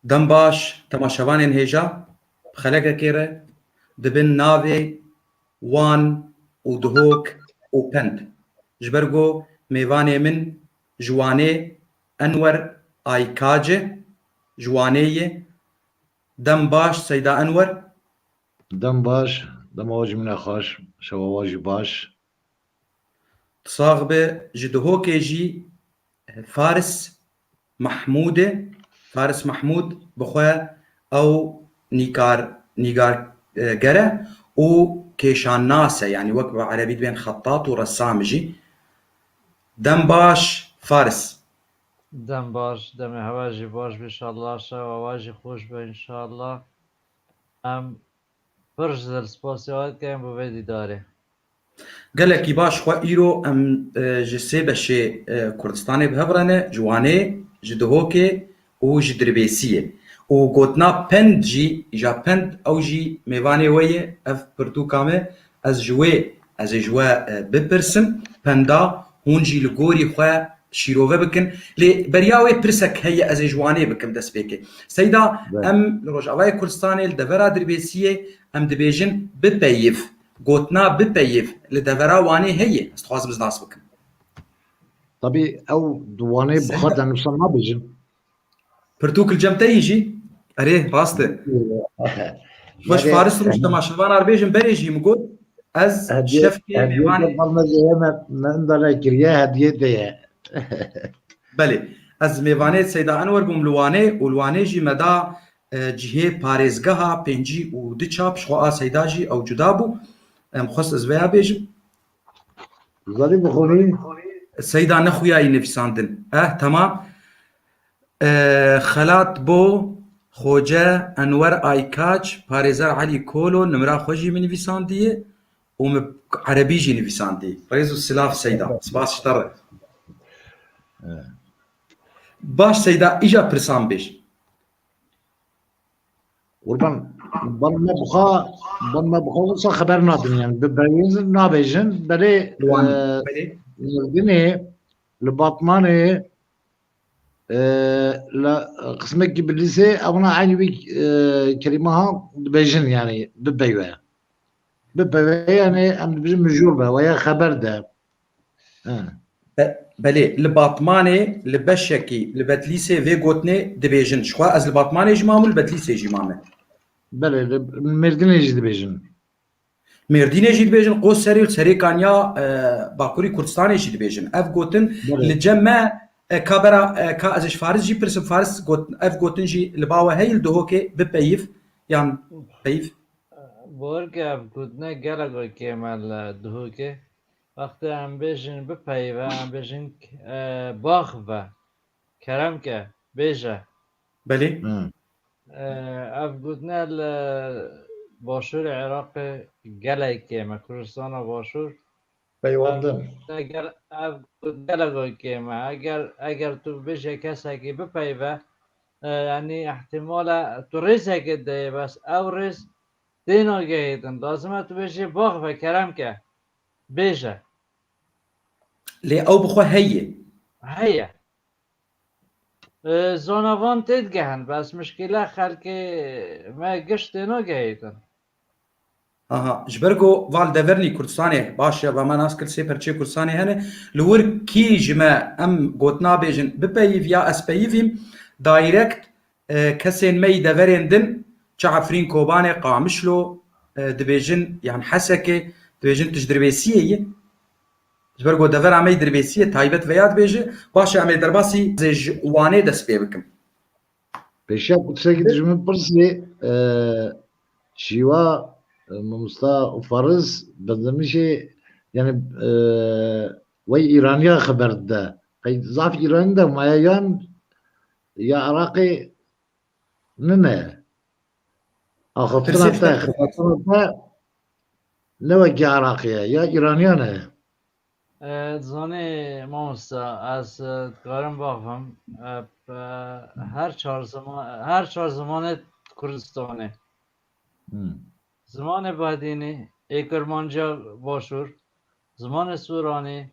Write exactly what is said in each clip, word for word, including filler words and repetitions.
Dem baş, temaşevanên hêja, bi xelekekê re dibin navê Wan û Dihok û Pend. Ji ber ku mêvanê min ji Wanê Enwer Aykac e, ji Wanê ye. Dem baş Seyda Enwer. Dem baş, dema we jî mine xweş, şewa we jî baş. Sax be, ji Dihokê jî Faris Mahmûd e. Faris Mahmûd bi xwe ew nîkar, nîgar, e, ger e û kêşannas e, yanî wek bi erebî dibên xettat û ressam jî. Dem baş Faris. Dem baş, demê hewa jî baş be inşallah, şewa we jî xweş be inşallah. Em pir ji dilspasiya we dikin bo vê dîdarê. Gelekî baş, xwe îro em, e, ji sê beşê, e, Kurdistanê bi hev re ne, ji Wanê, ji Dihokê û ji Dirbêsiyê. Û gotina pend jî, îja pend, ew jî mêvanê we ye, ev pirtûka me, ez ji wê, ez ê ji we, e, bipirsim, penda hûn jî li gorî xwe şîrove bikin. Lê beriya wê pirsek heye, ez ê ji Wanê bikim destpêkê. Seyda, Belê. Em li Rojavayê Kurdistanê, li devera Dirbêsiyê, em dibêjin bipeyiv. Gotina bipeyiv li devera Wanê heye? Ez dixwazim ez nas bikim. Tabî ew di Wanê bi xwe Seyda. Te nivîsan nabêjin. Pirtûk li cem te yî jî? Erê, rast e. Weş Yani, Faris Rûş, temaşevan ar bêjin berê jî min got, ez hediye, şefkê hediye mêvanê. Te bal me zêye me, me inda nekiriye, hediye te ye. Belê. Ez mêvanê Seyda Enwer bûm li Wanê û li Wanê jî me da, e, cihê parêzgeha pêncî û du çap, ji xwe a Seyda jî ew cuda bû. Em xwest ez veya bêjim. Zarî bixwînî. Seyda nexuyayî nivîsandin. Eh, temam. E, xelat bo Xoce Enwer Aykaç, parêzer Elî Kolo, nimra xwe jî min nivîsandiye û min erebî jî nivîsandiye. Rêz û silav Seyda. Spas ji te re. Evet. Baş Seyda, îja pirsan bêj. Qurban, ban me bixwe, ban me bixwe wisa xeber nadin, yani bi beyîn nabêjin, belê, Li Wan, e, belê. Mêrdînê, li Batmanê, e, li qismekî Bilîsê, evna eynî wî, e, kelîme ha dibêjin, yani bipeyve. Bipeyve, yani em dibêjin mijûl be, weya xeber de. He. Be-, belê, li Batmanê, li Beşekî, li Betlîsê vê gotinê dibêjin. Ji xwe ez li Batmanê jî mam û li Betlîsê jî mame. Belê, li Mêrdînê jî dibêjin. Mêrdînê jî dibêjin, Qoserê û Serêkaniya, e, Bakurî Kurdistanê jî dibêjin. Ev gotin Belê. Li cem me, e, ka bera, e, ka ez ji Faris jî pirsim, Faris got-, ev gotin jî li ba we heye, li Dihokê bipeyiv yan peyiv? Borke ev gotine gelek kêm e li Dihokê. Wextê em bêjin bipeyive, em bêjin, e, baxve, kerem ke, bêje. Belê. Hmm. E, ev gotine li başûrê Iraqê gelek kêm e, Kurdistana Başûr. Peywendin. Ev, eger, ev gelek kêm e. Eger, eger tu bêje kesekî bipeyive, e, yanî ihtimal e tu rêzekê deyê, bes ew rêz têna gehîtin. Lazim e tu bêjê baxve, kerem ke. Bêje. Lê ew bi xwe heye. Heye. E, zanavan têdigehin, bes mişkîle xelkê me giş têna gehîtin. Aha, ji ber ku va li devernî Kurdistanê, baş e, va me nas kir sê perçeyê Kurdistanê hene, li wir kî ji me em gotina bêjin bipeyîv ya ez peyivîm, direct, e, kesên me yî deverên din, çi Efrîn, Kobanê, Qamişlo, e, dibêjin, yan Hesekê, dibêjin tu ji Dirbêsiyê yî. Ji ber ku devera me yî Dirbêsiyê taybet veya dibêje, baş e, em ê derbasî ez ê ji Wanê dest pê bikim. Pêşiya ku tiştekî tu ji min pirsî, e, şîwa, e, mamosta û Fariz benzemişê, yani, e, wey Îraniya xeber dide. Qey zaf Îranî de maye yan ya Iraqê nine? Axaftina te, xebatina te ne wekî Iraqê ye, ya Îraniyan e. E, dizanî mamosta, ez, e, dikarim baxivim, e, pe-, her çar ziman, her çar zimanê Kurdistanê. Hmm. Zimanê Badînî, ê Kirmanciya Başûr, zimanê Sûranî,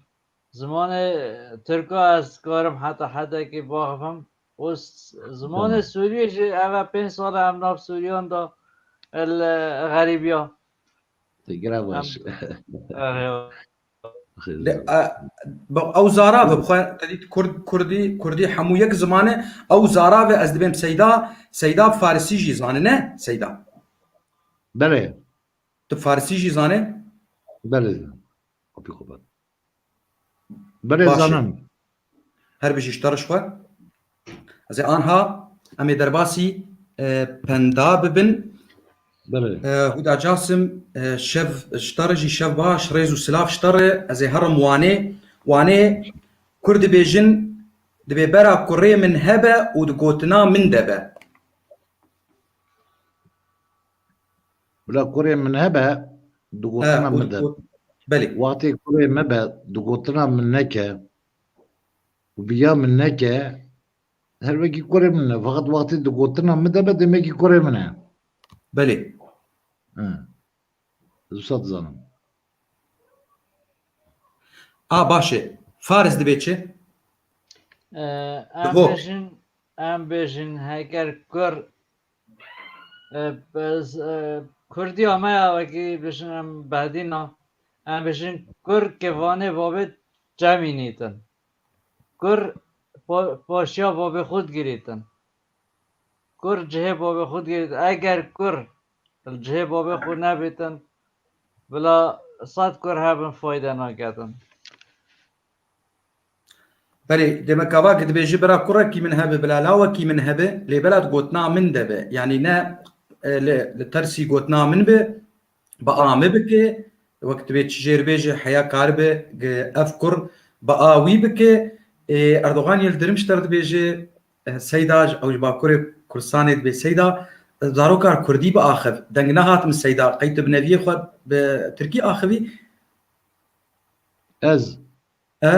zimanê Tirka ez dikarim heta hedekî baxivim. û s-, zimanê Sûriyê jî ev e pênc sal e em nav Sûriyan de li xerîbiya. Te gire baş. Em, De, e, bi-, ew zara bi xwe, te dît kurd, kurdî, kurdî hemû yek ziman e. Ew zara ve ez dibêm Seyda, Seyda farisî jî zane, ne? Seyda. Belê. Tu farisî jî zane? Belê. Apî xwe ben. Belê, baş e. Zanim. Her bijî ji te re ji xwe. Ez ê anha em ê derbasî, e, penda bibin. Belê. E, Huda Casim, e, şev ji te re jî şev baş, rêz û silav ji te re. Ez ê herim Wanê. Wanê, kur dibêjin, dibê bera kurê min hebe û di gotina min de be. Bila kurê min hebe, di gotina min de. Belê. Wextê kurê me be, di gotina min neke, û bi ya min neke, her wekî kurê min e. Feqet wextê di gotina min de be, demekî kurê min e. Belê. Hi. Ez wisa dizanim. A, baş e. Faris dibê çi? E, em bêjin, em bêjin, heger kur, e, bez-, e, kurdiya me ya wekî bêjin em bedîna, em bêjin kur kevanê babê cemînîtin. Kur pa-, paşiya babê xwe digirîtin. Kur cihê babê xwe digirîtin. Eger kur li cihê babê xwe nebîtin, bila sed kur hebin fayde naketin. Belê, demek ava ki dibêjî bira kurekî min hebe, bila lawekî min hebe, lê bela di gotina min de be. Yanî ne, e, li, li tersî gotina min be, bi a min bike, wek dibê çi jêr bêje, heya karibe, gi-, ev kur bi a wî bike. Ê, Erdogan Yildirim ji te re dibêje, e, Seyda, ew ji Bakurê Kurdistanê dibê Seyda, e, zaroka kurdî biaxiv. Deng nehat min Seyda, qey tu bi neviyê xwe bi tirkî axivî? Ez? E?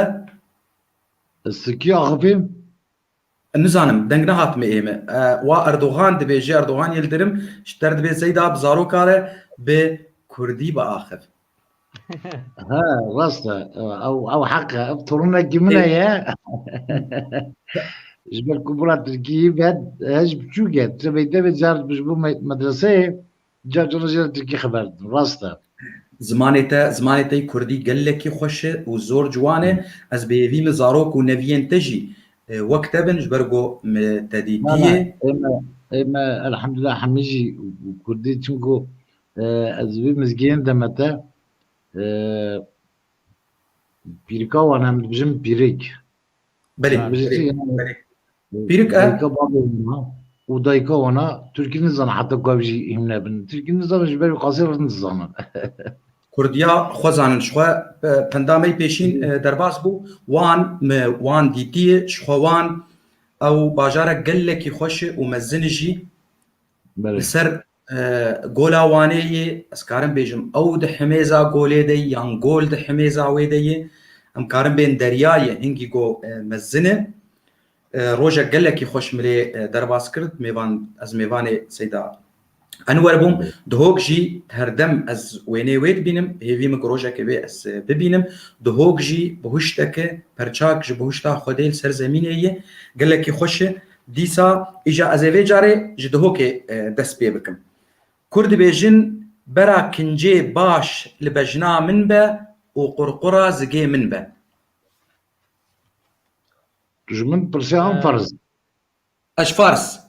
Ez tirkî axivîm? Nizanim, deng nehat me ê me. E, wa Erdogan dibêje, Erdogan Yildirim, ji te re dibê Seyda bi zaroka re bi kurdî biaxiv. Ha, rast e. Ew, ew heq e. Ev torunekî min e ye. Ji ber ku bira tirkî be, hej biçûk e. Sibê te be car ji bo me-, medreseyê, car car jê re tirkî xeber didim. Rast e. Zimanê te, zimanê te yê kurdî gelekî xweş e û zor ciwan e. Hı. Ez bi hêvî me zarok û neviyên te jî, e, wek te bin, ji ber ku me te dîtiye. Na, na, ê me, ê me, elhamdulillah, hemî jî kurdî, çimku, e, ez vî mizgînên de me te, e, pîrika wan em dibijin pîrik. Belê, belê, belê. Pîrik e? Dayika bavê wana û dayika wana Tirkî nizane, heta ku ev jî hîn nebin. Tirkî nizane, ji ber wî qasê rind dizanin. Kurdiya xwe zanin ji xwe, e, penda me yê pêşîn, e, derbas bû. Wan, me wan dîtiye, ji xwe wan ew bajarek gelekî xweş e û mezin e jî. Belê. Li ser e, gola Wanê yê, ez karim bêjim, ew di himêza golê de yê, yan gol di himêza wê de yê, em karin bên deryayê, hingî go, e, mezin e. E, rojek gelekî xweş min lê, e, derbas kir, mêvan, ez mêvanê Seyda Enwer bûm. Belê. Dihok jî her dem ez wênê wê dibînim, hêvî min ku rojekê wê ez, e, bibînim. Dihok jî bihuşteke, perçak ji bihuşta Xwedê li ser zemînê ye, gelekî xweş e. Dîsa îja ez ê vê carê ji Dihokê, e, dest pê bikim. Kur dibêjin, bera kincê baş li bejna min be û qurqura zigê min be. Tu ji min pirsiya an, e, ferz? Ez fars.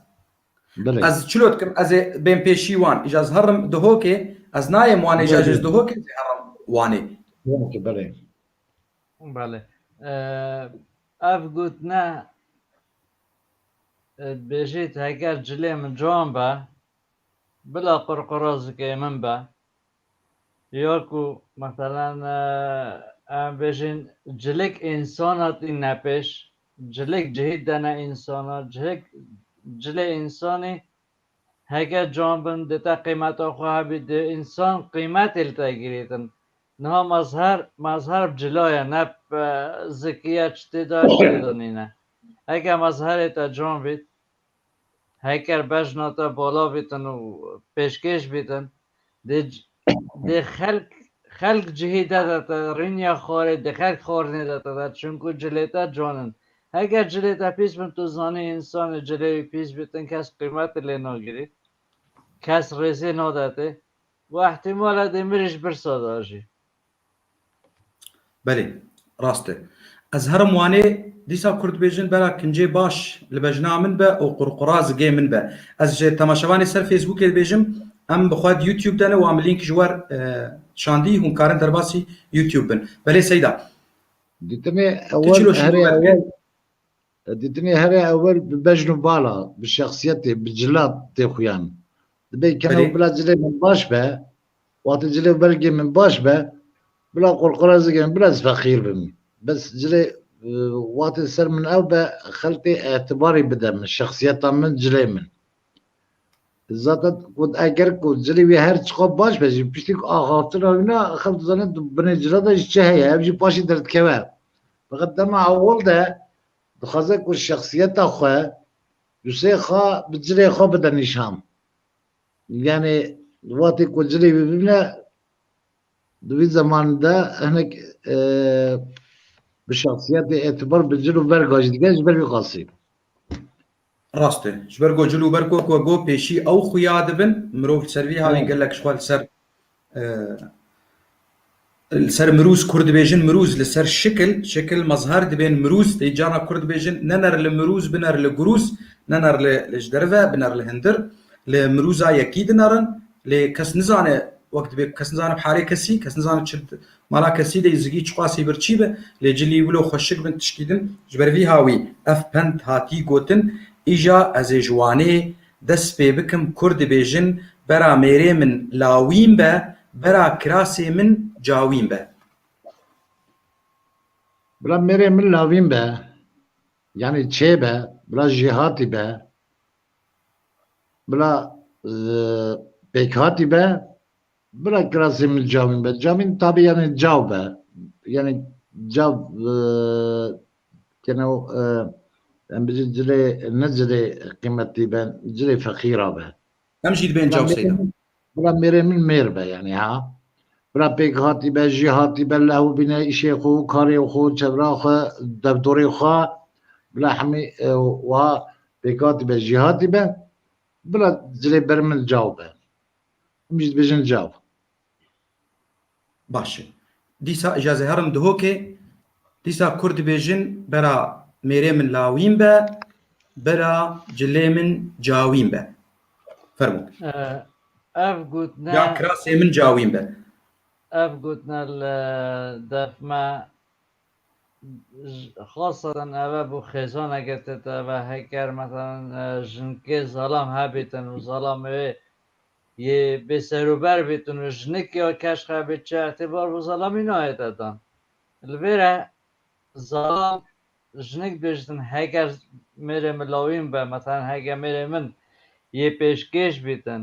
Belê. Ez çilo dikim, ez ê bên pêşî wan. Îja ez herim Dihokê, ez nayêm Wanê, îja, belê, ez ji Dihokê ez ê herim Wanê. Belê, belê. Belê. E, ev gotine, e, bêjît, heger cilê min ciwan be, bila qurqura zikê min be. Ya ku, meselen, e, em bêjin, cilik însan hatî nepêş, cilik cihî dene însana, cilik, cilê însanî heke can bin, dê te qîmeta xwe hebî, dê însan qîmetê li te girêtin. Niha mazher, mazher bi cila ye, ne bi, e, zikiye, çi tê de, çi tê de nîne. Heke mazherê te can bît, heker bejna te bala bîtin û pêşkêş bîtin, dê c-, dê xelk, xelk cihê te de te rînya xwarê, dê xelk xwarinê de te de, çunku cilê te can in. Heger cilê te pîs bin, tu zanî însanê cilê wî pîs bitin, kes qîmetê lê nagirî, kes rêzê nadetê. Û ihtimal e dê mirî ji birsa da jî. Belê, rast e. Ez herim Wanê, dîsa Kurd dibêjin bera kincê baş li bejna min be û qurqura zigê min be. Ez ji temaşevanê ser Facebookê dibêjim, em bi xwe di YouTube de ne, wan min link ji wer, e, şandî, hûn karin derbasî YouTube bin. Belê Seyda. Dîtinê ewel herê ewel Dîtinê herê ewel bi bejn û bala, bi şexsiyetê, bi cila tê xuyan. Dibê keno bila cilê min baş be, wextê cilê û belgê min baş be, bila qurqura zigê min, bila ez feqîr bim. Bes cilê, e, wextê ser min ew be, xelkê etibarî bide min, şexsiyeta min, cilê min. Zaten ku eger ku cilê wî her çiqa baş be jî, piştî ku axaftina wî ne, xelk dizane di binê cila de jî çi heye, ev jî paşî derdikeve. Feqet dema ewil de dixwaze ku şexsiyeta xwe, dusê xwe bi cilê xwe bide nîşan. Yanî wextê ku cilê wî bibîne, di vî zemanî de hinek, e, bi şexsiyetê etibar bi cil û berga jî dike ji ber vî qasî. Rast e. Ji ber ku cil û bergo ku go pêşî ew xuya dibin, mirov li ser vî hawî gelek ji xwe li ser, e, li ser mirûz, Kurd dibêjin mirûz, li ser şikil, şikil, mezher dibên mirûz, tê carna Kurd dibêjin, nener li mirûz, biner li gurûz, nener li, li ji derve, biner li hindir, li mirûza yekî dinerin, lê kes nizane, wek dibê kes nizane bi halê kesî, kes nizane çi mala kesî de zigî çiqasî birçî be, lê cilî wilo xweşik bin tişkî din. Ji ber vî hawî ev pend hatî gotin, îja ez ê ji Wanê dest pê bikim, Kurd dibêjin, bera mêrê min lawîn be, bera kirasê min cawîn be. Bila mêrê min lawîn be, yanî çê be, bila jêhatî be, bila, e, pêkhatî be, bila kirasê min cawîn be. Cawîn tabî yanî caw be. Yanî caw, e, keno, e, em bijî cilê, ne cilê qîmetî be, cilê feqîra be. Em jî dibên caw Seyda. Bila mêrê min mêr be, yanî ha. Bila pêkhatî be, jêhatî be, li ew bîne îşê xwe û karê xwe, çevra xwe, dewdorê xwe, bila hemî, e, wiha pêkhatî be, jêhatî be, bila cilê ber min caw be. Em jî dibêjin caw. Baş e. Dîsa îja ez ê herim Duhokê, dîsa Kurd dibêjin, bera mêrê min lawîn be, bera cilê min cawîn be. Fermo. E, ev gotine Ya kirasê min cawîn be. Ev gotine li def me, j-, xaseten eve bû xêzaneke tê te ve heker, meselen, e, jinkê zalam hebîtin û zalamê wê yê bêserûber bîtin û jinik ya keşxe bê çi îtibar bi zalamî nayê te dan. Li vê re zalam jinik bêjtin, heger mêrê min lawîn be, meselen, heger mêrê min yê pêşkêş bîtin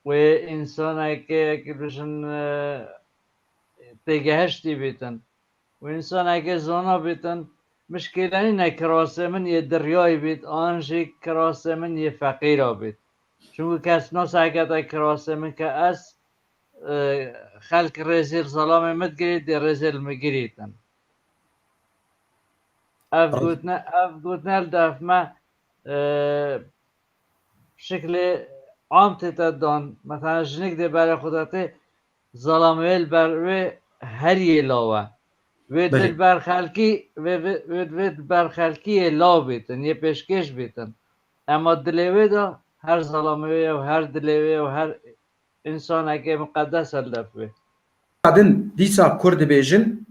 û yê însanekê, yekî bijin, e, têgehiştî bîtin û însanekê zana bîtin, mişkîle nîne kirasê min yê diryayî bît, an jî kirasê min yê feqîra bît. Çunku kes nasehekete kirasê min ke ez, e, xelk rêzê li zalamê min digirît, dê rêzê li min girîtin. Ev Rast. gotine, ev gotine li def me, e, şiklê am tê te dan. Mesela jinik dê berê xwe de tê, zalamê wê li ber wê her yê law e. Wê Belê. dil ber xelkî, wê, wê, wê, wê ber xelkî yê law bîtin, yê pêşkêş bîtin. Ema dilê wê de her zalamê wê û her dilê wê û her însanekê miqedes e li def wê. Din dîsa Kurd dibêjin,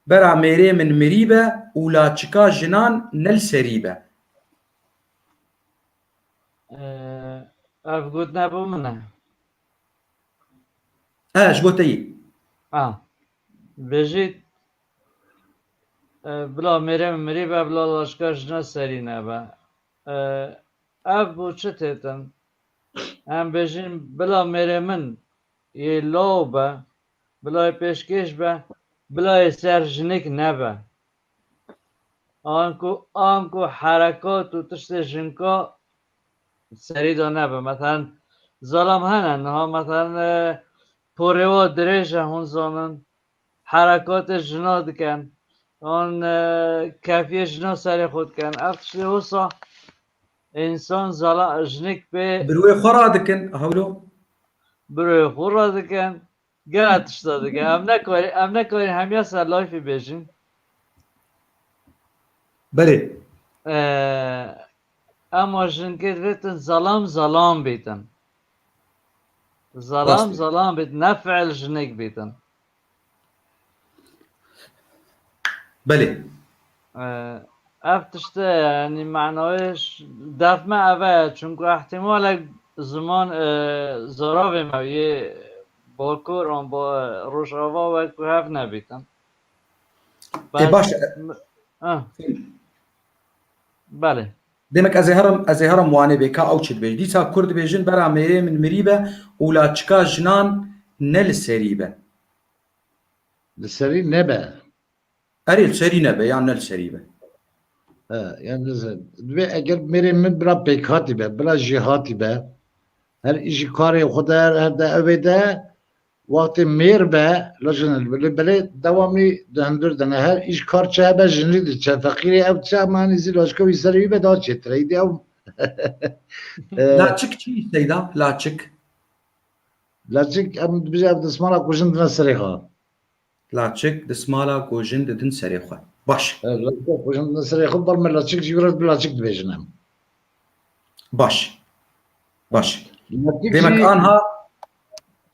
bera mêrê min mirî be û laçika jinan ne li serî be. Ee, ev gotine bo min e. E, ji bo te yî. Ha. Bêjî, e, bila mêrê min mirî be, bila laçika jina serî nebe. E, ev bo çi têtin? Em bêjin bila mêrê min yê law be, bila yê pêşkêş be, bila yê ser jinik nebe. Anku, anku herekat û tiştê jinka serî de nebe. Meselen, zalam hene niha, meselen, e, porê wa dirêj e, hûn zanin, herekatê jina dikin. An, e, kefiyê jina serê xwe dikin. Ev tiştê wisa însan zala-, jinik pê Bi rûyê xwe radikin, hewlo. bi rûyê xwe radikin. Gela tişta dikin. Em nekarî, em nekarîn hemiya ser layfî bêjin. Belê. E, Ema jinkê divêtin zalam zalam bîtin. Zalam Rastî. Zalam bîtin, ne fiil jinik bîtin. Belê. E, ev tişte, yanî, manayê ş-, def me ev e, çunku ihtimalek ziman, e, zaravê me yê Bakur an ba Rojava wek ku hev nebîtin. Ê, baş. M-, ah. Belê. Demek ez ê herim, ez ê herim wanê bê ka ew çi dibêj. Dîsa Kurd dibêjin bera mêrê min mirî be û laçika jinan ne li serî be. Li serî nebe. Erê li serî nebe yan ne li serî be. He, yani nizam. Divê eger mêrê min bila pêkhatî be, bila jêhatî be, her îşî karê xwe de, her, her de evê de, wextê mêr be, la jin li belê dewamî di hundir de ne. Her îş kar çi hebe jinî diçe. Feqîrê ev çi, emanî zî laçika wî serê wî be daha çêtir e. Îdî ew Laçik çi Seyda? Laçik. Laçik, em dibêje ev dismala ku jin dine serê xwe. Laçik, dismala ku jin didin serê xwe. Baş. E, laçik ku jin didin serê xwe, bal me laçik jî wira bi laçik dibêjin em. Baş. Baş. Laçik Demek jî, anha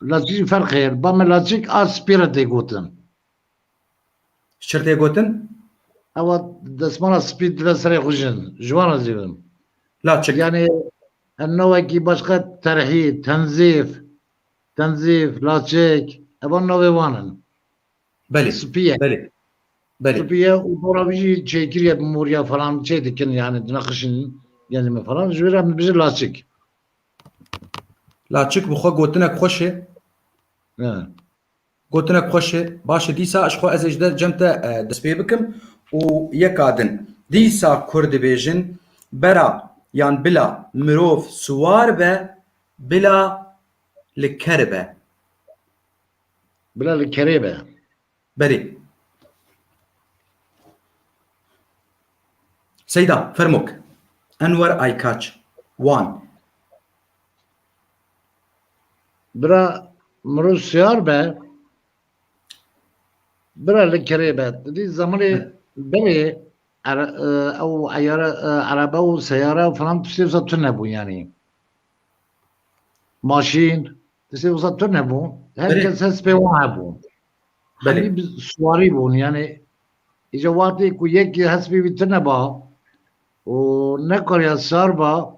laçik jî ferq heye. Ba me laçik a spî re tê gotin. Çi tê gotin? Ewa desmala spî dide serê xwe jin. Ji wan re zî bim. Laçik. Yani, em navekî başqa terhî, tenzîf, tenzîf, laçik, evan navê wan in. Belê. Spî ye. Belê. Belê. Spî ye û dora wî jî çêkiriye bi moriya falan çê dikin, yani, dina xişin, yani, me falan. Ji wê re em dibêjin laçik. Laçik bi xwe gotinek xweş e. He. Gotinek xweş e. Baş e, dîsa ji xwe ez ê ji de cem te, e, dest pê bikim û yeka din. Dîsa Kurd dibêjin bera yan bila mirov siwar be, bila li ker be. Bila li kerê be. Belê. Seyda, fermok. Enwer Aykaç. Wan. Bira mirov siyar be. Bira li kerê be. Dî zamanê berê ere-, e, ew eyara, e, erebe û seyara û falan tiştê wisa tune bû yani. Maşîn, tiştê wisa tune bû. Her Belê. Kes hespê wan hebû. Belê. Hemî bi siwarî bûn yani. Îca wextê ku yekî hespê wî tune ba û nekariya sar ba,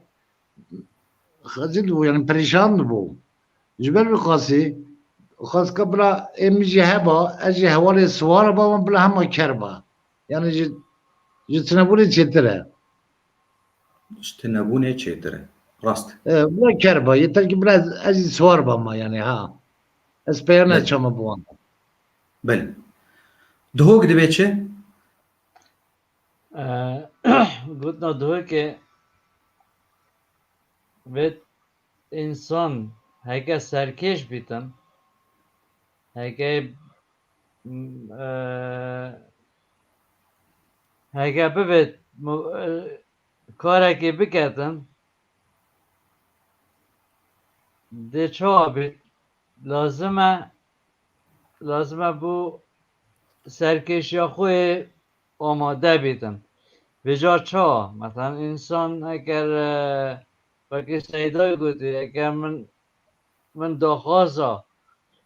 xezil bû, yani perîşan bû. Ji ber vê qasî, xwest ka bila ê min jî heba, ez jî hevalê siwar ba, wan bila hema ker ba. Yani ji, ji tunebûnê çêtir e. Ji tunebûnê çêtir e. Rast. E, bila ker ba, yeter ki bila ez, ez jî siwar ba ma yani ha. Ez peya Belê. Neçama bi wan. Belê. Dihok dibê çi? E, gotina dihokê vê însan heke serkêş bîtin, heke, e, heke bivêt mu-, e, karekê biketin, dê çawa bît? Lazim e, lazim e bo serkêşiya xwe yê amade bîtin. Vêca çawa? Mesela însan eger, e, wekî Seydayê gotî, eger min, min daxwaza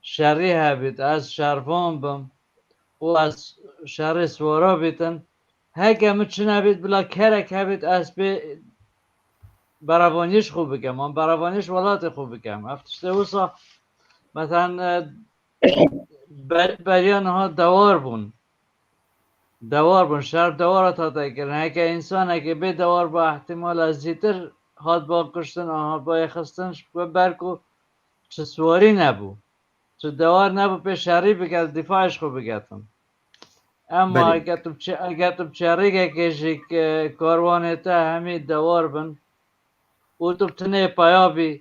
şerî hebît, ez şervan bim û ez şerê siwara bîtin, heke min çi nebît, bila kerek hebît, ez pê berevaniyê ji xwe bikim, an berevaniyê ji welatê xwe bikim. Ev tiştê wisa, mesela, e, ber-, beriya niha dewar bûn. Dewar bûn, şer dewara hate kirin. Heke însanekê bê dewar ba, ihtimala zîtir hat ba kuştin, an hat ba yêxistin, ji bo ber ku çi siwarî nebû, çi dewar nebû pê şerî bike, dîfaê ji xwe biketin. Ema Belê. Eger tu bi çe-, eger tu bi çerîgekê jî, e, karwanê te hemî dewar bin û tu bi tinê peya bî,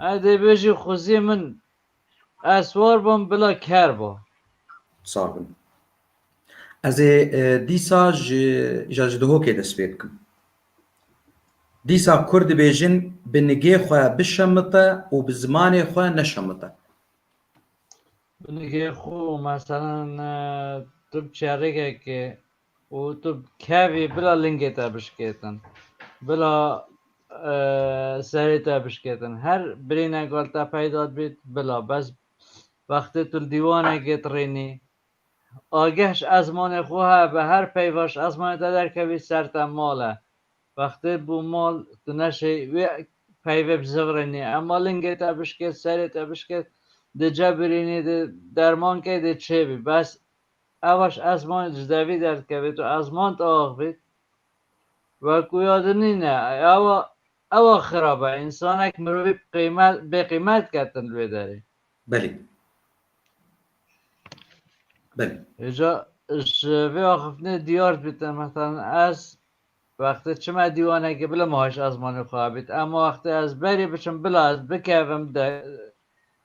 ez dê bêjî xwezî min, ez siwar bim bila ker ba. Sax bin. Ez ê, e, dîsa ji, îja ji Duhokê dest pê bikim. Dîsa Kurd dibêjin, bi nigê xwe bişemite û bi zimanê xwe neşemite. Bi nigê xwe, meselen, e, tu bi çerikekê û tu bi kevî bila lingê te bişkêtin, bila, e, serê te bişkêtin. Her birînek li te peyda dibît, bila. Bes wextê tu li dîwanekê dirînî, ageh ji ezmanê xwe hebe, her peyva ji ezmanê te derkevî, ser te mal e. Wextê bû mal, tu neşê wê peyvê bizivirînî. Ema lingê te bişkêt, serê te bişkêt, dê cebirînî, dê derman key, dê çêbî. Bes ev ji ezmanê ji devî derdikevê, tu ezman te axivît. Wekû ya din nîne. Ewa, ewa xirab e. Însanek mirovî qîmet, bêqîmet ketin li wê derê. Belê. Belê. Hêja ji vê axiftinê diyar dibîte, meselen, ez wextê çime dîwanekê bila ma ji ezmanê xwe bît. Ema wextê ez berê biçim bila ez bikevim de,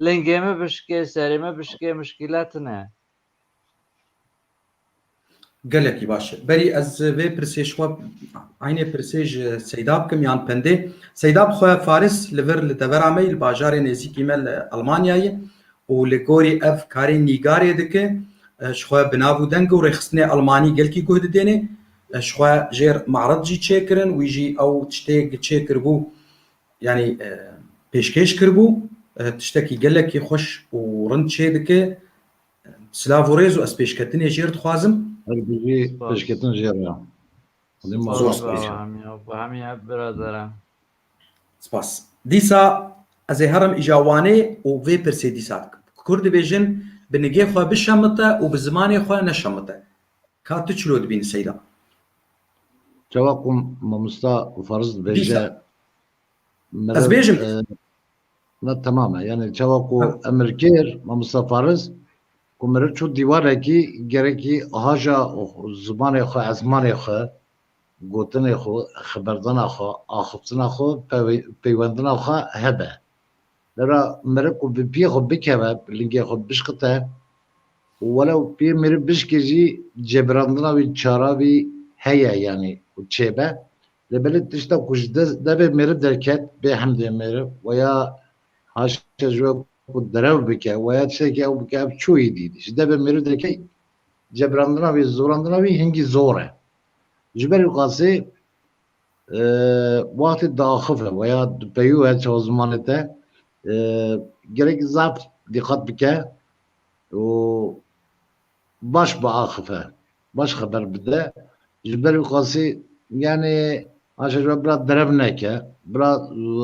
lingê min bişkê, serê min bişkê, mişkîle tune. Gelekî baş e. Berî ez vê pirsê ji xwe, eynê pirsê ji Seyda bikim yan Pendê. Seyda bi xwe Faris li vir li devera me yî, li bajarê nêzîkî me li Almanyayê û li gorî ev karê nîgarê dike, e, ji xwe bi nav û deng û rêxistinê Almanî gelkî guh didêne. E, ji xwe jêr marid jî çêkirin, wî jî ew tiştê çêkiribû, yanî, e, pêşkêş kiribû, e, tiştekî gelekî xweş û rind çêdike. Silav û rêz û ez pêşketinê jêr dixwazim. Her bijî. Spas. Pêşketin jêr re. Hûn ê Spas. Zor mafî spas. Baba, hemiya, hemiya biradera. Spas. Dîsa ez ê herim îja Wanê û vê pirsê dîsa dikim. Kurd dibêjin, bi nigê xwe bişemite û bi zimanê xwe neşemite. Ka tu çilo dibînî Seyda? Çawa ku mamosta Fariz dibêje, Dîsa. Meriv, ez bêjim. E, ne, temam e. Yani çawa ku Ha. emir kir, mamosta Fariz, ku meriv çû dîwarekî gerekî haja zimanê xwe, ezmanê xwe, gotinê xwe, xeberdana xwe, axiftina xwe, peywendina xwe hebe. Lera meriv ku bi piyê xwe bikeve, bi lingê xwe bişkite, û welew piyê meriv bişkê jî cebirandina wî, çara wî heye, yanî û çêbe. Lê belê tişta ku ji de-, devê mêrî derket, bê hemdê mêrî, weya haşa ji we ku derew bike, weya tiştekî ew bike, ev çûyî dî. Ji devê mêrî derket, cebirandina wî, zorandina wî hingî zor e. Ji ber wî qasî, e, wextê diaxife, weya dipeyû e çawa zimanê te, e, gerek zaf dîqat bike û baş biaxife, baş xeber bide. Ji ber wî qasî, yani, haşa ji we bira derev neke, bira,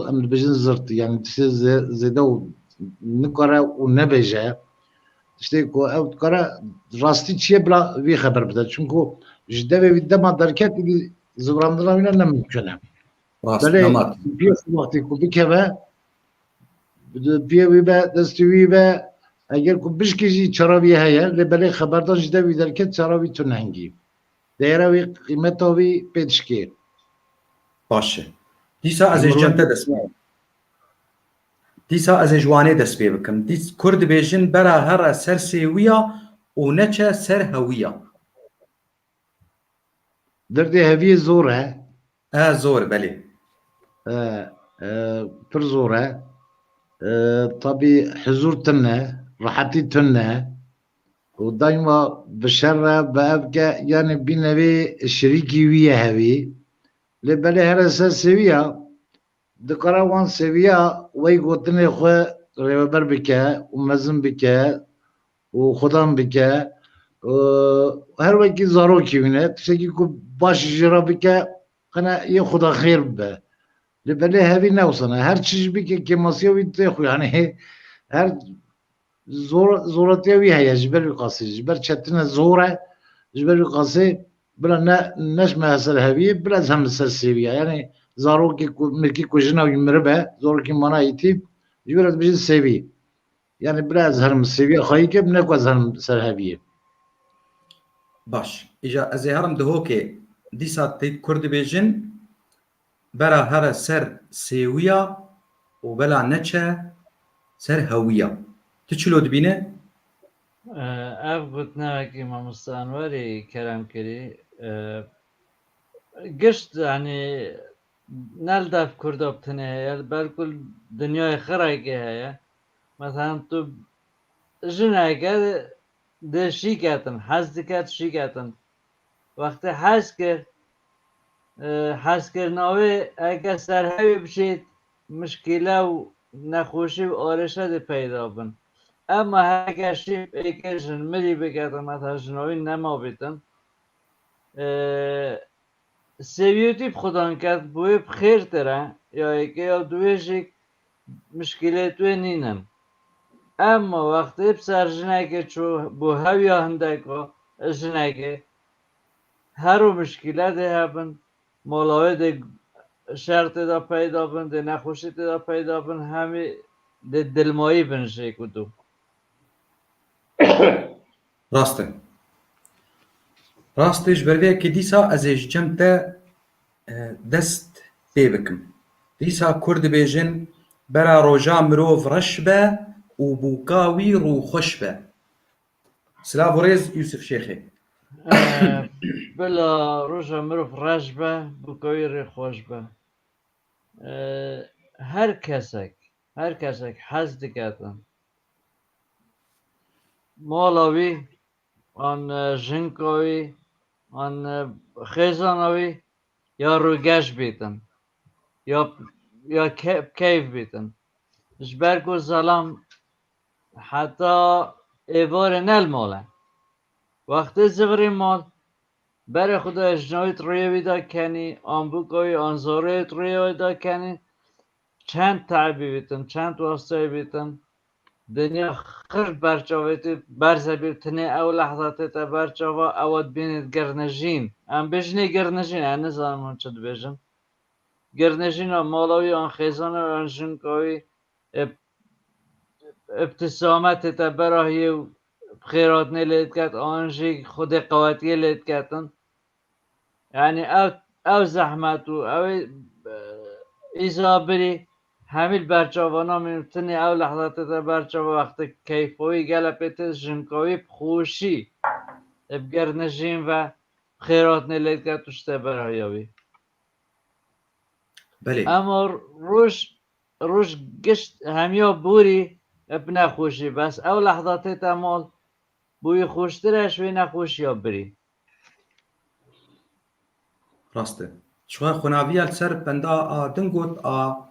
em dibêjin zirt, yani, tiştê zê-, zêde û nikare û nebêje. Tiştê ku ew dikare rastî çi ye, bira wî xeber bide. Çunku ji devê wî dema derket, êdî zivirandina wî ne, ne mimkun e. Rast, belê, nema. Piyê xwe wextê ku bikeve, piyê wî be, destê wî be, eger ku bişkê jî çara wî heye, lê belê xeberdan ji devê wî derket, çara wî tune hingî. Değera wî, qîmeta wî pê dişkê. Baş e. Dîsa ez ê ji Emrûn cem te dest pê bikim. Dîsa ez ê ji Wanê dest pê bikim. Dîs-, Kurd dibêjin, bera here ser sêwiya û neçe ser hewiya. Derdê heviyê zor e. E, zor, belê. E, e, pir zor e. E, tabî huzur tune, rehetî tune. Û daîma bi şer re, bi ev ke, yani bîne wê şirîkî wî ye hevî. Lê belê here ser sêwiya, dikare wan sêwiya wey gotinê xwe rêveber bike û mezin bike û xudan bike. Û her wekî zarokî wî ne, tiştekî ku baş jê re bike, qene yê xuda xêr bibe. Lê belê hevî ne wisa ne. Her çi jî bike, kêmasiya wî tê xwe, yani her zor-, zoratiya wî heye, ji ber wî qasî, ji ber çetin e, zor e, ji ber wî qasî bila ne, neşme ser heviyê, bila ez hem ser sêviya. Yani zarokê ku, mirkî ku jina wî miribe, zarokî mana îtî, ji ber ez bijî sêvî. Yani bila ez herim sêviya xweyî ke, ne ku ez herim ser heviyê. Baş. Îja ez ê herim Duhokê, dîsa tê Kurd dibêjin, bera here ser sêwiya û bela neçe ser hewiya. Tu çilo dibîne? Ev gotinekî mamoste Enwerî kerem kirî. Gişt, yanî, ne li dev Kurda bi tinê heye, belkû dinyayê xirayekê heye. Mesela tu jineke dê şîketin, hez dike tu şîketin. Wextê hez kir, e, hezkirina wê heke ser hewî bişît, mişkîle û nexweşî û arêşe dê peyda bin. Ema heke şî êkê jin mirî biketin, mesela jina wî nema bîtin, e, sêwiyetî bi xudan ket, bi wê bi xêr tire, ya êkê ya duwê jî mişkîlê tu wê nînin. Ema wextê bi ser jinekê çû, bû hewiya hindek o, jinekê her û mişkîle dê hebin, mala wê dê şer tê de peyda bin, dê nexweşî tê de peyda bin, hemî dê dilmayî bin jêk û dû. Rast e. Rast e, ji ber vê yekê dîsa ez ê ji cem te, e, dest pê bikim. Dîsa Kurd dibêjin, bera roja mirov reş be û bûka wî rûxweş be. Silav û rêz Yûsif Şêxê. Eh, bila roja mirov reş be, bûka wî rê xweş be. Eh, her kesek, her kesek hez diketin, mala wî, an, e, jinka wî, an, e, xêzana wî ya rûgeş bîtin, ya, ya ke-, keyf bîtin. Ji ber ku zelam heta êvarê ne li mal e. Wextê zivirî mal, berê xwe de jinawî di rûyê wî de kenî, an bûka wî, an zorê wî di rûyê wî de kenî, çend te'bî bîtin, çend wasteyê bîtin, dinya xir berçavê te berze bî, tinê ew lehza tête berçava, ewa dibînî girnijîn. Em bêjinê girnijîn, ez nizanim hûn çi dibêjin. Girnijîna mala wî an xêzana wî an jinka wî, ib-, ibtisame tête berahiyê û bi xêrhatinê lê diket, an jî xwedê qewetiyê lê diketin. Yanî ew, ew zehmet û ew ê, e, îza birî hemî li berçava namîn û tinê ew lehza tête berçava wextê keyfa wî gele pê tê jinka wî bi xweşî, e, bi girnijîn ve xêrhatinê lê diket û şite berahiya wî. Belê. Ema roj, roj gişt hemiya borî bi nexweşî, bes ew lehza tête mal, bo wî xweştir e ji wê nexweşiya birî. Rast e. Ji xwe xwenaviya li ser penda a din got a,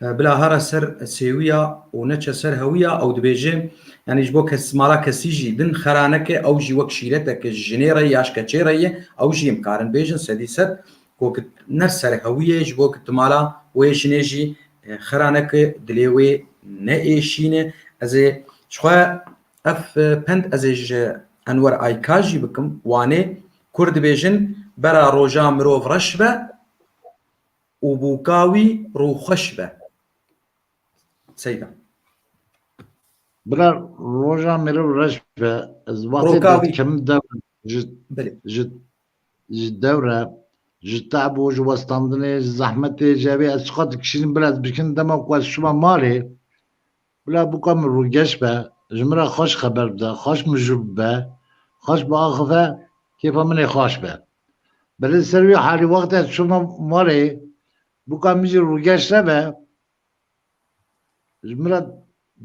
e, bila here ser sêwiya û neçe ser hewiya, ew dibêje, yanî ji bo kes, mala kesî jî din xera neke, ew jî wek şîreteke ji jinê re ya ji keçê re ye, ew jî em karin bêjin sedî sed, ku ki ne ser hewiyê, ji bo ki tu mala wê jinê jî, e, xera neke, dilê wê neêşîne. Ez ê ji xwe ev, e, pend ez ê ji Enwer Ayka jî bikim, Wanê, Kurd dibêjin, bera roja mirov reş be û bûka wî rûxweş be. Seyda. Bila roja mirov reş be, ez wextê Roka wî. Dikim dev ji, Belê. Ji, ji dewre, ji tab û ji westandinê, ji zehmetê, ji evê ez çiqas dikişînim, bila ez bikin dema ku ez çûma malê, bila bûka min rûgeş be, ji min re xweş xeber bide, xweş mijûl bibe, xweş biaxive, kêfa min ê xweş be. Belê ser wî halî wextê ez çûma malê, bûka min jî rûgeş nebe, ji min re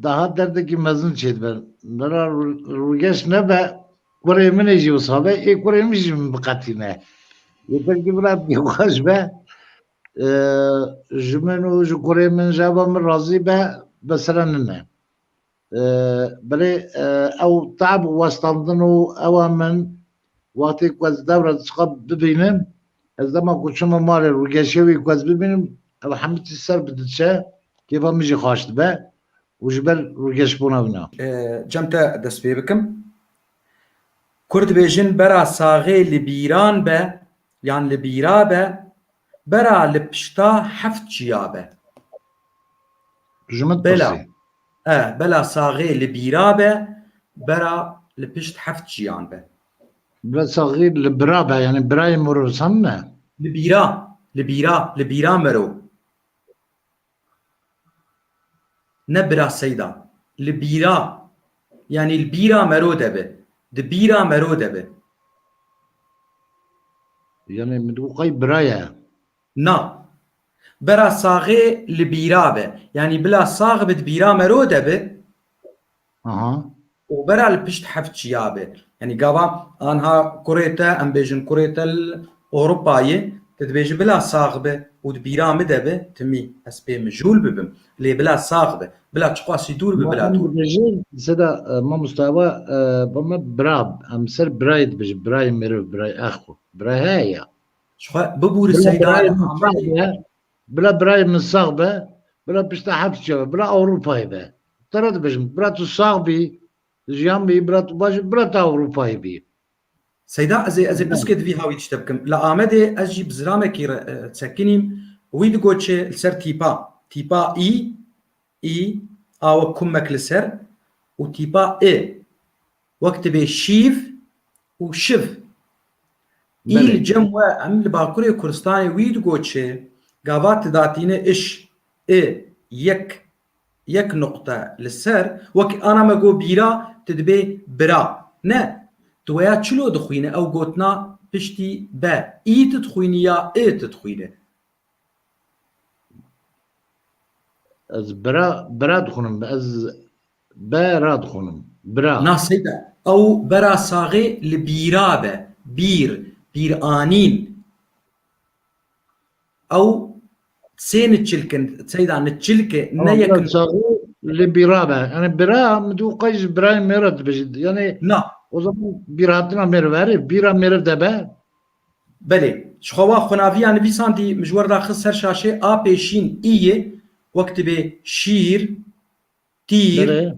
daha derdekî mezin çêdibe. Min re rû-, rûgeş nebe, kurê min ê jî wisa be, ê kurê min jî min biqetîne. Yeter ki min re pêxweş be, e, ji min û ji kurê min, ji eva min razî be, mesele nine. E, belê, e, ew tab û westandin û ewa min, wextê ku ez dewre çiqa bibînim, ez dema ku çûme malê rûgeşê wî ku ez bibînim, ew hemî tişt ser bi diçe, kêfa min jî xweş dibe û ji ber rûgeşbûna wî ne. E, cem te dest pê bikim. Kurd dibêjin bera saxê li bîran be, yan li bîra be, bera li pişta heft çiya be. Ji min Bela. Pirsî. E, bela saxê li bîra be, bera li pişt heft çiyan be. Bila saxî li bira be, yanî birayê mirov san ne? Li bîra, li bîra, li bîra mero. Ne bira Seyda. Li bîra. Yanî li bîra mero de be. Di bîra mero de be. Yanî min digot qey bira ye. Na. Bera saxê li bîra be. Yanî bila sax bi di bîra mero de be. Aha. Û bera li pişt heft çiya be. Yanî gava anha kurê te, em bêjin kurê te li Ewropayê, te dibêji bila sax be û di bîra min de be, timî ez pê mijûl bibim. Lê bila sax be. Bila çiqasî dûr be, bila dûr. Bêjin, seda, e, mamosta, e, ba me bira, em ser birayê dibêjin, birayê meriv, birayê exo. Bira heye ya. Ji xwe bibûri Seyda Amedê. Bila birayê min sax be, bila pişta heft çiya be, bila Ewropayê be. Te re dibêjim, bila tu sax bî, jiyan bî, bila tu baş, bila tu Ewropayê bî. Seyda, ez ê, ez ê piskê di vî hawî tişte bikim. Li Amedê ez jî bi zilamekî re, e, sekinîm. Wî digot çi li ser tîpa. Tîpa î, î, a wek kumek li ser û tîpa ê. Wek dibê şîv û şiv. Î li cem we, em li Bakurê Kurdistanê wî digot çi, gava tu datîne iş, i, yek, yek nuqte li ser, wek ana me got bîra, tu dibê bira. Ne, tu weya çilo dixwîne, ew gotina piştî be. Î tu dixwînî ya i tu dixwîne? Ez bira, bira dixwînim, ez bera dixwînim. Bira. Na Seyda, ew bera saxê li bîra be. Bîr, bîranîn. Ew sê niçilk in, Seyda, niçilk e, ne yek in. Saxê li bîra be. Yanî bira, min digot qey ji birayê mêr re dibêjî. Yanî na. O zaman bîrhatina mêr re, bîra mêr de be. Belê. Ji xwe wa xunaviya nivîsandî min ji we re daxist ser şaşê, a pêşîn î ye, wek dibê şîr, tîr,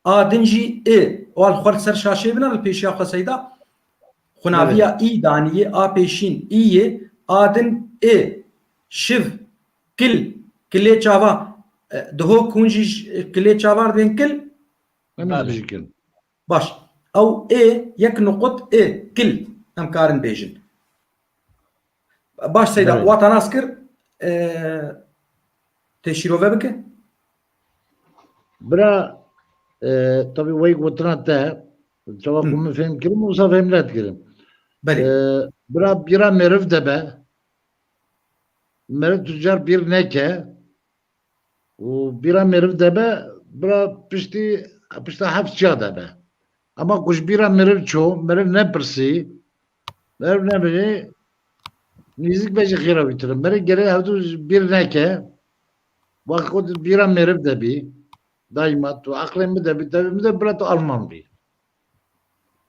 a din jî i. Wan xwe li ser şaşê bine li pêşiya xwe Seyda. Xunaviya î danî ye, a pêşîn î ye, a din i. Şiv, kil, kilê çava. E, Dihok hûn jî ji, kilê çava re dibên kil? Em jî dibêjin kil. Baş. Ew ê yek nuqut ê kil em karin bêjin. Baş Seyda, wata nas kir, e, tê şîrove bike. Bira, e, tabî wey gotina te, çawa ku min fêm kirim, wisa fêm nedikirim. Belê. E, bira bîra meriv de be, meriv tu car bîr neke, û bîra meriv de be, bira piştî, pişta heft çiya de be. Ama ku ji bîra meriv ço, meriv nepirsî, meriv nebirî, nîzik be jî xêra wî tune. Meriv gere hevdû bîr neke, wext ku tu bîra meriv de bî, daîma tu aqlê min de bî, devê min de bira tu Alman bî.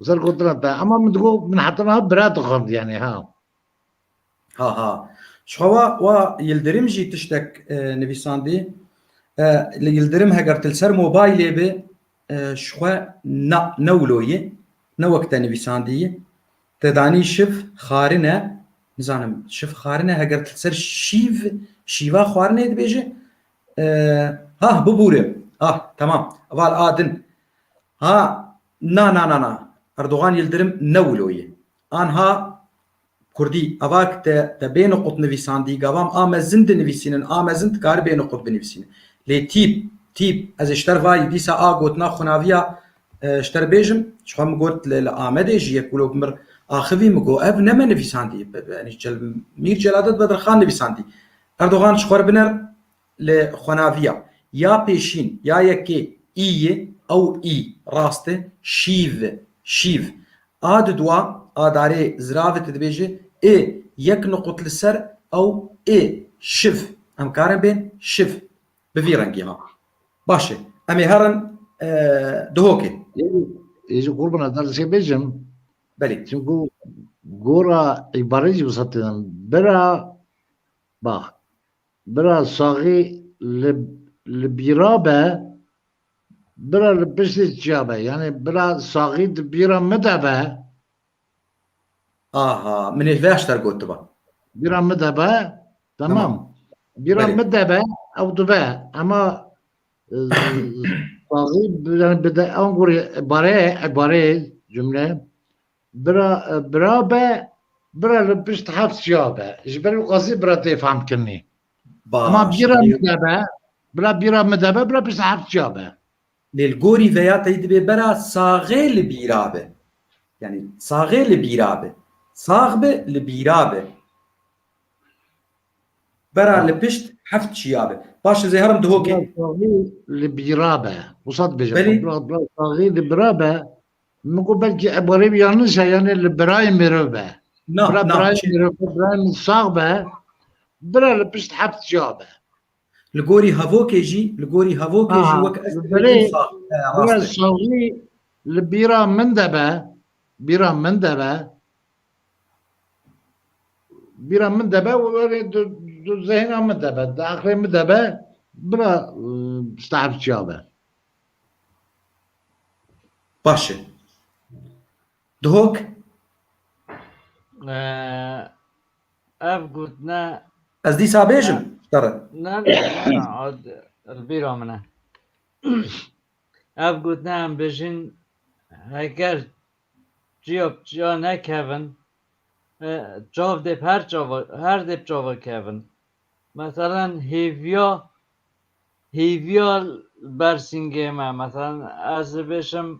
Ser gotina te. Ama min digot, min heta niha bira dixwend, yanî, ha. Ha, ha. Ji xwe wa, wa Yildirim jî tiştek, e, nivîsandî. E, li Yildirim heger tu li ser mobaylê bi, e, ji xwe na, ne wilo ye, ne wek te nivîsandî ye. Te danî şiv xarine, nizanim, şiv xarine heger tu li ser şîv, şîva xwarinê dibêje. E, ha, bibûre. Ah, temam. Val a din. Ha, na, na, na, na. Erdogan Yildirim ne wilo ye. Anha Kurdî, eva te, te bê nuqut nivîsandî, gavam a mezin dinivîsînin, a mezin dikare bê nuqut binivîsîne. Lê tîp, tîp, ez ê ji te re vayî dîsa a gotina xunaviya, e, ji te re bêjim, ji xwe min got li, li Amedê jî yek wilo bi mir axivî, min got, ev ne me nivîsandî, be, be, yanî Cel-, Mîr Celadet Bedirxan nivîsandî. Erdogan ji xwe re biner, li xwenaviya ya pêşîn ya yekê î ye, ew î rast e, şîv, şîv. A didwa, a darê ziravê te dibêje ê yek nuqut li ser ew ê şiv. Em karin bên şiv. Bi vî rengî ha. Baş e. Em ê herin, e, Dihokê. Ê jî qurbana dar dişê bêjim. Belê. Çimku gora îbarê jî wisa tênin. Bira, bax, bira saxî li, li bîra be, bira li piştê çiya be. Yanî bira saxî di bîra min de be. Aha, min ê vê ji te re gotiba. Bîra min de be, temam. Tamam. Bîra min de be, ew dibe. Ema, e, saxî, yanî bi de, an gorî, îbarê, îbarê, cumle. Bira, e, bira be, bira li pişt heft çiya be. Ji ber wî qasî bira tê fehmkirinî. Baş. Ama bira min de be, bira, bira min de be, bira pişt heft çiya be. Lê li gorî veya tey dibê bera saxê li bîra be. Yani saxê li bîra be. Sax be, li bîra be. Bera Ha. li pişt heft çiya be. Baş ez ê herim dihokê. Bira saxî li bîra be. Wisa dibêje. Belê. Bira, bira saxî li bira be. Min got belkî ebarê wî yanlış e, yani li birayê mirov be. Na, Bira na, birayê çi- mirov be, birayê min sax be. Bira li pişt heft çiya be. Li gorî hevokê jî, li gorî hevokê jî Aha, wek ez li dibêjim berê, sax, e, bira rast e. Saxî li bîra min de be, bîra min de be. Bîra min de be, û erê du, du zehna min de be, di aqlê min de be, bira, e, pişt heft çiya be. Baş e. Dihok? Ee, ev gotine Ez dîsa bêjim, ji te re. Ne, ne, ne, ad-, li bîra min e. Ev gotine em bêjin, heger çiya bi çiya nekevin, e, çav dê bi her çava, her dê bi çava kevin. Meselen hêviya, hêviya bersîngê me. Meselen ez dibêjim,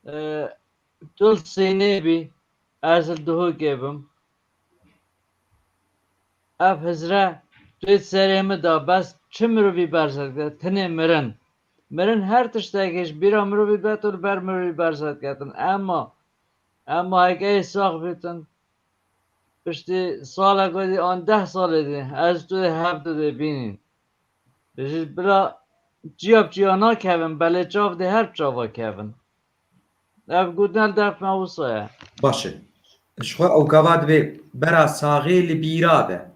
e, tu li Sênê bî, ez li Duhokê bim. Ev hizre tu yê serê min da, bes çi mirovî bersekte, tinê mirin. Mirin her tiştekê ji bîra mirovî be, tu li ber mirovî bersekdiketin. Emma, emma heke yê sax bîtin, piştî salek wedî an deh salê dî, ez tu yê hev du dê bînîn. Ji bila çiya bi çiya nakevin, belê çav dê her çava kevin. Ev gotin li def me wisa ye. Baş e. Ji xwe ew gava dibê bera saxê li bîra be.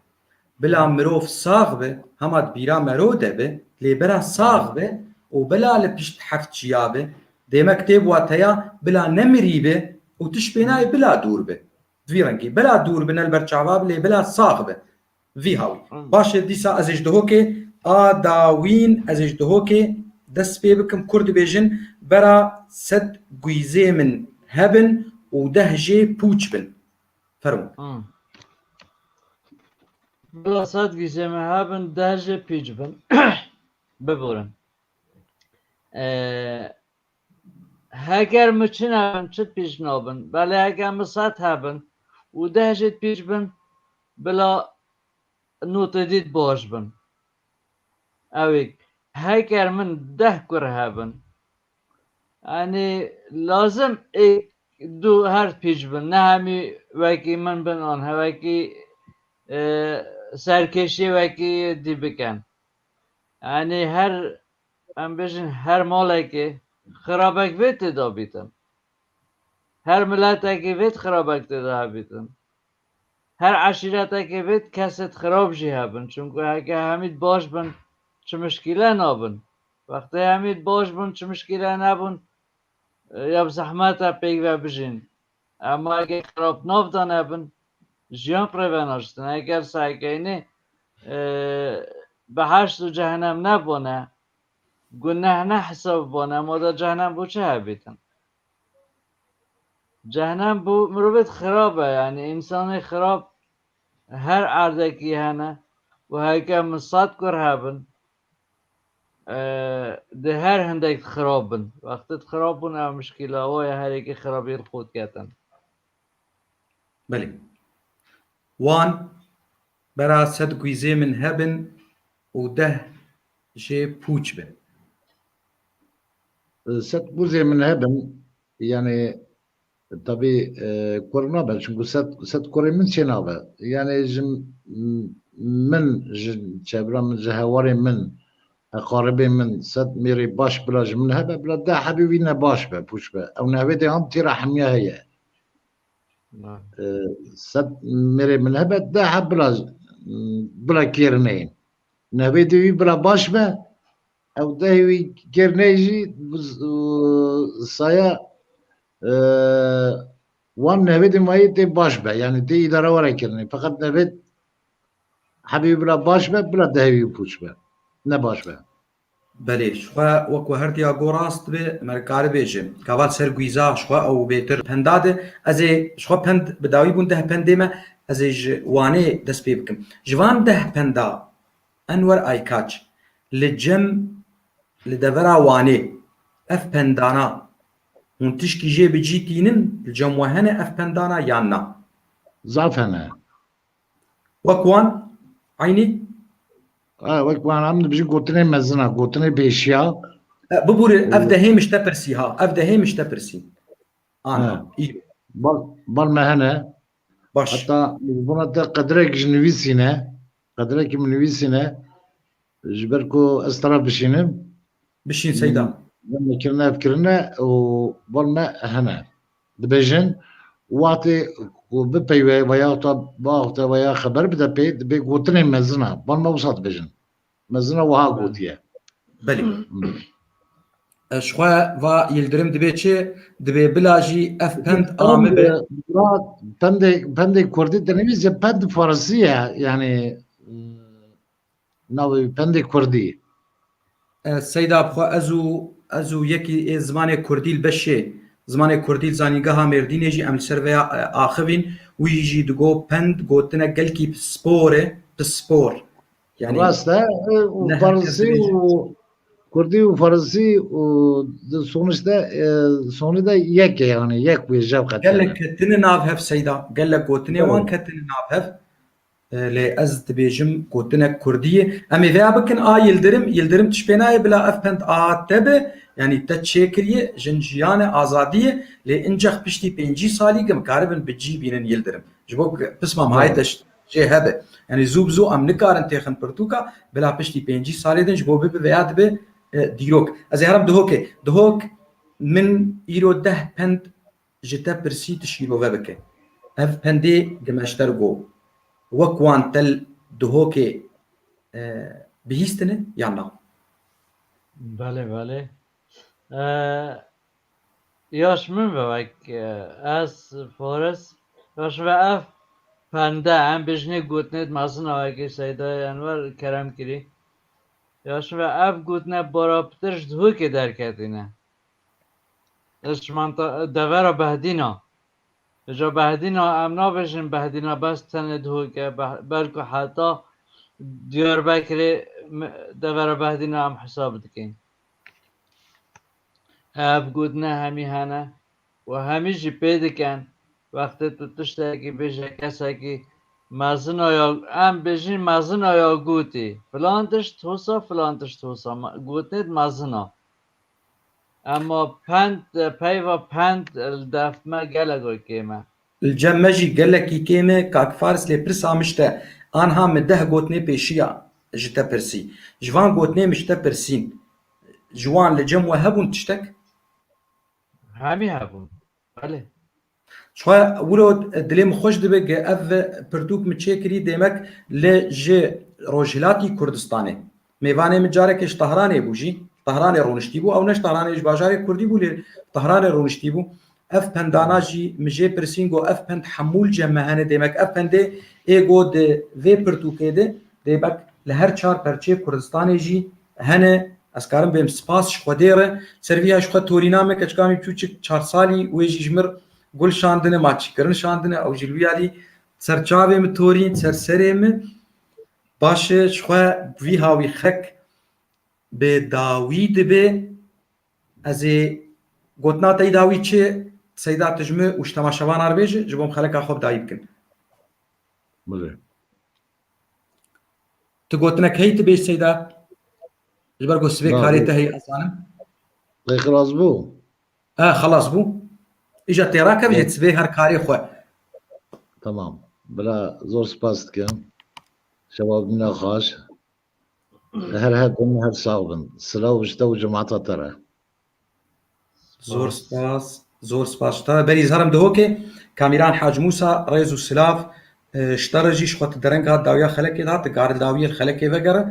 Bila mirov sax be, hema di bîra mero de be, lê bera sax be û bila li pişt heft çiya be, dêmek tê bi wateya bila nemirî be û tişt pê nayê bila dûr be. Di vî rengî. Bila dûr be, ne li ber çava be, lê bila sax be. Vî hawî. Hmm. Baş e, dîsa ez ê ji Duhokê a dawîn, ez ê ji Duhokê dest pê bikim. Kur dibêjin, bera sed guîzê min hebin û deh jê pûç bin. Fermo. Hmm. Bila sed guîzê min hebin, deh jê pîç bin. Biborin. Ee, Heger min çi nebin, çi pîç nabin. Belê heger min sed hebin û deh jî pîç bin, bila notê dît baş bin. Ew ê heger min deh kur hebin. Yanî lazim ê du her pîç bin. Ne hemî wekî min bin an, he wekî, e, serkêşiyê wekî dî bikin. Yanî her em bêjin her malekê xirabek vê tê de bîtin. Her miletekê vê xirabek tê de hebîtin. Her eşîretekê vê kesêt xirab jî hebin. Çunku heke hemî baş bin, çi mişkîle nabin. Wextê hemî baş bûn, çi mişkîle nebûn, e, ya bi zehmet e pêk ve bijîn. Ema eger xirab nav de nebin, jiyan bi rê ve naştin. Eger sehkeynê, e, beheşt û cehennem nebûne, guneh ne hesab bûne, ema de cehennem bû çi hebîtin? Cehennem bû mirovêt xirab e, yanî însanê xirab her erdekî hene û heke min sed kur hebin, e, di her hindek xirab bin. Wextê xirab bûn, ev mişkîla wa ye, her yekê xirabiyê li xwe diketin. Belê. Wan bera sed guîzê min hebin û deh jê pûç bin. Sed guîzê min hebin, yani, Tabî, e, kur nabe, çunku sed, sed kurê min çê nabe. Yani ji m-, min, ji çevra min, ji hewarê min, eqaribê min, sed mêrê baş bila ji min hebe, bila deh hebî wî ne baş be, pûç be. Ew nehvê dê han tîra hemiya heye. Na. E, sed mêrê min hebe, deh heb bila, bila kêr neyên. Nehvê dê wî bila baş be, Ew dehê wî kêr neyê jî, bi z-, saya, e, wan nehvê dê mayî tê baş be. Yani tê îdare were kirinê. Feqet nehvê hebî bila baş be, bila dehê wî pûç be. Ne baş be. Belê, ji xwe wek we her diya go rast be, me kare bêje. Gava ser guîza, ji xwe ew bêtir penda de. Ez ê ji xwe pend bi dawî bûn deh pendê me, ez ê ji Wanê dest pê bikim. Ji van deh penda, Enwer Aykaç, li cem, li devera Wanê, Ev pendana, hûn tişkî jê bi cî tînin, li cem we hene ev pendana yan na? Zaf hene. Wek wan, eynî? Ha, wek wan em dibêjin gotinê mezin a, gotinê pêşiya. E, bibûre, ev Ee, dehê min ji te pirsî ha, ev dehê min ji te pirsî. Ana, Ha. îro. Bal, bal me hene. Baş. Heta ji bona te qedrek ji nivîsîne, qedrekî min nivîsîne, ji ber ku ez te re bişînim. Bişîn Seyda. Min kirine ev kirine û bal me hene. Dibêjin, wextê ku bipeyve veya ta baxte veya xeber bide pê, dibê gotinê mezin a. Bal me wisa dibêjin. Mezin a wiha gotiye. Belê. Hmm. E, ji xwe va Yildirim dibê çi? Dibê bila jî ev pend a min be. Murat, pendê, pendê kurdî dinivîse pend farsî ye, yani, e, navê pendê kurdî. E, Seyda, bi xwe ez û, ez û yekî ê zimanê kurdî li beşê, zimanê kurdî li Zanîngeha Mêrdînê jî em li ser vêya, e, axivîn. Wî jî digo pend gotinek gelkî pispor e, pispor. Yani, Rast e, e, û ne farsî herkes dibêje. Û kurdî û farsî û di sonuçta, e, sonî de yek e, yani yek wê jev qetine. Gelek ketine nav hev Seyda, gelek gotinê wan ketine nav hev. E, lê ez dibêjim gotinek kurdî ye. Em ê vêya bikin a Yildirim, Yildirim tişt pê nayê bila ev pend a te be, yani te çêkiriye, jin jiyan e, azadî ye, lê incex piştî pêncî salî kim karibin bi cî bînin Yildirim. Ji bo pisma me hayê te jê hebe. Yani zû bi zû em nikarin têxin pirtûka, bila piştî pêncî salê din ji bo bibe veya dibe, e, dîrok. Ez ê herim Dihokê. Dihok, min îro deh pend ji te pirsî, tu şîrove bike. Ev pendê gimeşter go. Wek wan tel Dihokê, e, bihîstine yan na? Belê, belê. E, Yaş min ve wek, e, ez, Faris, yaş ve ev pende, em bêjinê gotinê di mezina wekî Seydayê Enwer kerem kirî. Yaş ve ev gotine bara pitir ji Dihokê derketîne. Ji menta-, devera Behdîna. Ji Behdîna em nabêjin Behdîna bes tenê Dihok e, Beh-, belku heta Diyarbekirê me-, devera Behdîna em hesab dikin. Ev gotine hemî hene û hemî jî pê dikin, wextê tu tiştekî bêje kesekî mezina ya, em bêjin mezina ya gotî, filan tişt hosa, filan tişt hosa, me-, gotinê di mezina. Ema pend, peyva pend li def me gelek kêm e. Li cem me jî gelekî kêm e, kak Faris, lê pirsa min ji te, anha min deh gotinê pêşiya ji te pirsî. Ji van gotinê min ji te pirsîn, ji wan li cem we hebûn tiştek? Hemî hebûn. Belê. Ji xwe wilo dilê min xweş dibe, ge ev pirtûk min çêkirî, demek li ji Rojhilatî Kurdistanê. Mêvanê min carekê ji Tehranê bû jî. Tehranê rûniştî bû. Ew ne ji Tehranê, ji bajarê Kurdî bû, lê Tehranê rûniştî bû. Ev pendana jî min jê pirsîn, got, ev pend hemû li cem me hene. Demek ev pendê ê got di vê pirtûkê de, demek li her çar perçeyê Kurdistanê jî hene. Ez karim bêm spas ji Xwedê re. Ser vî ya ji xwe torîna me keçika min çûçik çar salî, wê jî ji mir gul şandine, maçîkirin şandine, ew jî li wî alî ser çavê min torîn, ser serê min. Baş e, ji xwe vî hawî xek bi dawî dibe. Ez ê gotina te yî dawî çi, Seyda, tu ji min û ji temaşevana re bêje, ji bo em xeleka xwe bi dawî bikin. Belê. Tu gotinek heyî tu bêj Seyda? Ji ber ku sibê Na, karê te heyî ez zanim. Lê xilas bû. Ha, xelas bû. Îja tê rakev jê, Evet. Sibê her karê xwe. Tamam. Bila zor spas dikim. Şeva bîna xweş. Her hebin, her sax bin. Silav ji te û cemata te re. Zor spas, zor spas ji te. Berî ez herim Dihokê, Kamîran Hac Mûsa, rêz û silav, e, ji te re jî, ji xwe tu dereng hat dawiya xelekê de, tu kar li dawiyê li xelekê vegere.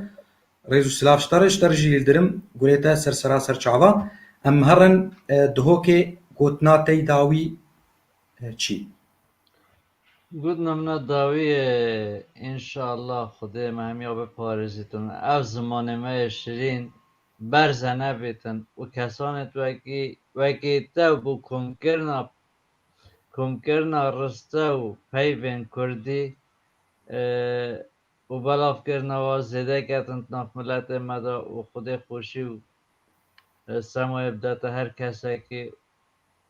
Rêz û silav ji te re, ji te re jî Yildirim, gurê te ser sera ser çava. Em herin, e, Dihokê, gotina te yî dawî, e, çi? Gotina min a dawî ye, înşallah Xwedê me hemiya biparêzîtin. Ev zimanê me yê şirîn berze nebîtin û kesanê wekî, wekî te bo komkirina, komkirina riste û peyvên kurdî, e, û belavkirina wa zêde ketin di nav miletê me de û Xwedê xweşî û, e, semayê bidete her kesekî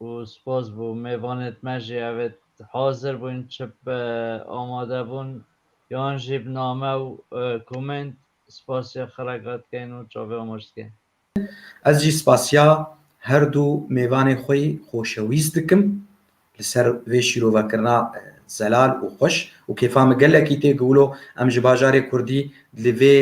û spas bo mêvanêt me jî, evêt hazir bûn, çi bi amade bûn, yan jî bi name û, e, komênt spasiya xwe re dikeyn û çavê amaş dikeyn. Ez jî spasiya her du mêvanê xwe yî xoşewîst dikim li ser vê şîrovekirina, e, zelal û xweş û kêfa min gelekî tê ku wilo em ji bajarê kurdî li vê,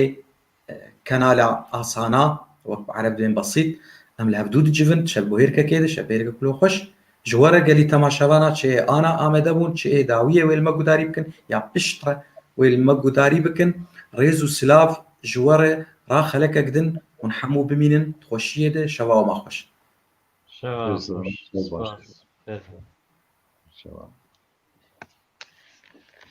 e, kenala asana, wek bi ereb dibên besît, em li hevdû dicivin, şev bo hêrkekê de, şev hêrkek wilo xweş. Ji we re gelî temaşevana çi ê ana amede bûn, çi ê dawiyê wê li me gudarî bikin ya piştre wê li me gudarî bikin. Rêz û silav ji we re, ra xelekek din hûn hemû bimînin di xweşiyê de, şeva we ma xweş. Şeva xweş. Spas. Şeva.